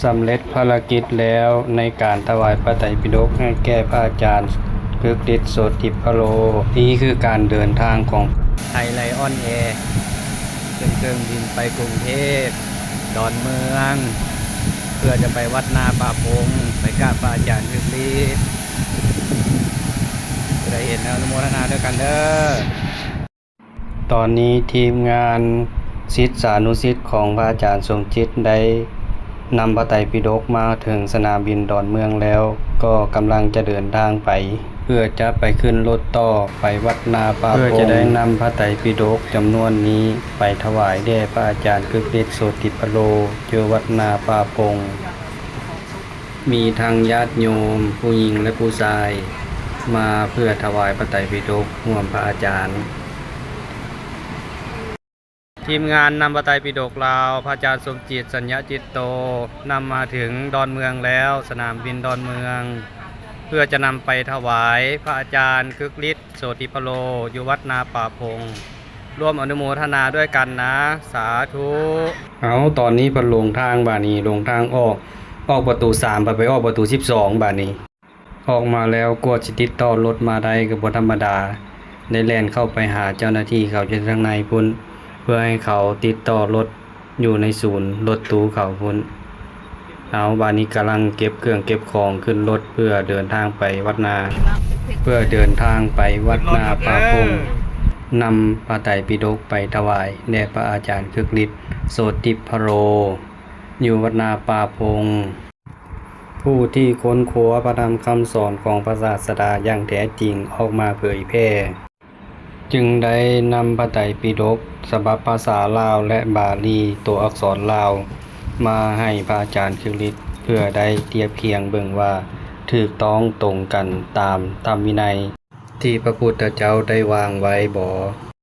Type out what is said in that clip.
ສຳເລັດພາລະກິດແລ້ວໃນການຖວາຍພະໄຕປິດົກໃຫ້ແກ່ພະອາຈານຄຶກລິດ ໂສຕິພະໂລ. ນີ້ຄືການເດີນທາງຂອງໄທໄລອອນແອ ຂຶ້ນເຄື່ອງບິນໄປກຸງເທບ ດອນເມືອງ ເພື່ອຈະໄປວັດນາປ່າພົງ ໄປກາບພະອາຈານຄຶກລິດ. ຜູ້ໃດເຫັນແລ້ວອະນຸໂມທະນາດ້ວຍກັນເດີ້. ຕອນນີ້ທີມງານສິດສານຸສິດຂອງພະອາຈານສົມຈິດໄດ້ນຳພະໄຕປິດົກມາເຖິງສະໜາມບິນດອນເມືອງແລ້ວ ກໍກຳລັງຈະເດີນທາງໄປ ເພື່ອຈະໄປຂຶ້ນລົດຕໍ່ໄປວັດນາປ່າພົງ ເພື່ອຈະໄດ້ນຳພະໄຕປິດົກຈຳນວນນີ້ໄປຖວາຍແດ່ພະອາຈານຄຶກລິດ ໂສຕິພະໂລ ຢູ່ວັດນາປ່າພົງ. ມີທັງຍາດໂຍມຜູ້ຍິງ ແລະ ຜູ້ຊາຍ ມາເພື່ອຖວາຍພະໄຕປິດົກຮ່ວມພະອາຈານ. ທີມງານນຳພະໄຕປິດົກລາວ ພະອາຈານສົມຈິດ ສັນຍະຈິດໂຕ ນຳມາເຖິງດອນເມືອງແລ້ວ ສະໜາມບິນດອນເມືອງ ເພື່ອຈະນຳໄປຖວາຍພະອາຈານຄຶກລິດ ໂສຕິພະໂລ ຢູ່ວັດນາປ່າພົງ. ຮ່ວມອະນຸໂມທະນາດ້ວຍກັນນະ ສາທຸ. ເອົາ ຕອນນີ້ເພິ່ນລົງທາງບາດນີ້ ລົງທາງອອກ ອອກປະຕູສາມ ໄປ ໄປອອກປະຕູສິບສອງບາດນີ້. ອອກມາແລ້ວ ກວດຊິຕິດຕໍ່ລົດມາໄດ້ກໍບໍ່ທຳມະດາ ໄດ້ແລ່ນເຂົ້າໄປຫາເຈົ້າໜ້າທີ່ເຂົາຢູ່ທາງໃນພຸ້ນ ເພື່ອໃຫ້ເຂົາຕິດຕໍ່ລົດຢູ່ໃນສູນລົດຕູ້ເຂົາພຸ້ນ. ເອົາ ບາດນີ້ກຳລັງເກັບເຄື່ອງເກັບຂອງຂຶ້ນລົດ ເພື່ອເດີນທາງໄປວັດນາ ເພື່ອເດີນທາງໄປວັດນາປ່າພົງ ນຳພະໄຕປິດົກໄປຖວາຍແດ່ພະອາຈານຄຶກລິດ ໂສຕິພະໂລ ຢູ່ວັດນາປ່າພົງ. ຜູ້ທີ່ຄົ້ນຄວ້າພະທຳຄຳສອນຂອງພະສາສະດາຢ່າງແທ້ຈິງອອກມາເຜີຍແຜ່ ຈຶ່ງໄດ້ນຳພະໄຕປິດົກສະບັບພາສາລາວ ແລະ ບາລີ ຕົວອັກສອນລາວ ມາໃຫ້ພະອາຈານຄຶກລິດ ເພື່ອໄດ້ທຽບຄຽງເບິ່ງວ່າຖືກຕ້ອງຕົງກັນຕາມທຳວິໄນທີ່ພະພຸດທະເຈົ້າໄດ້ວາງໄວ້ບໍ.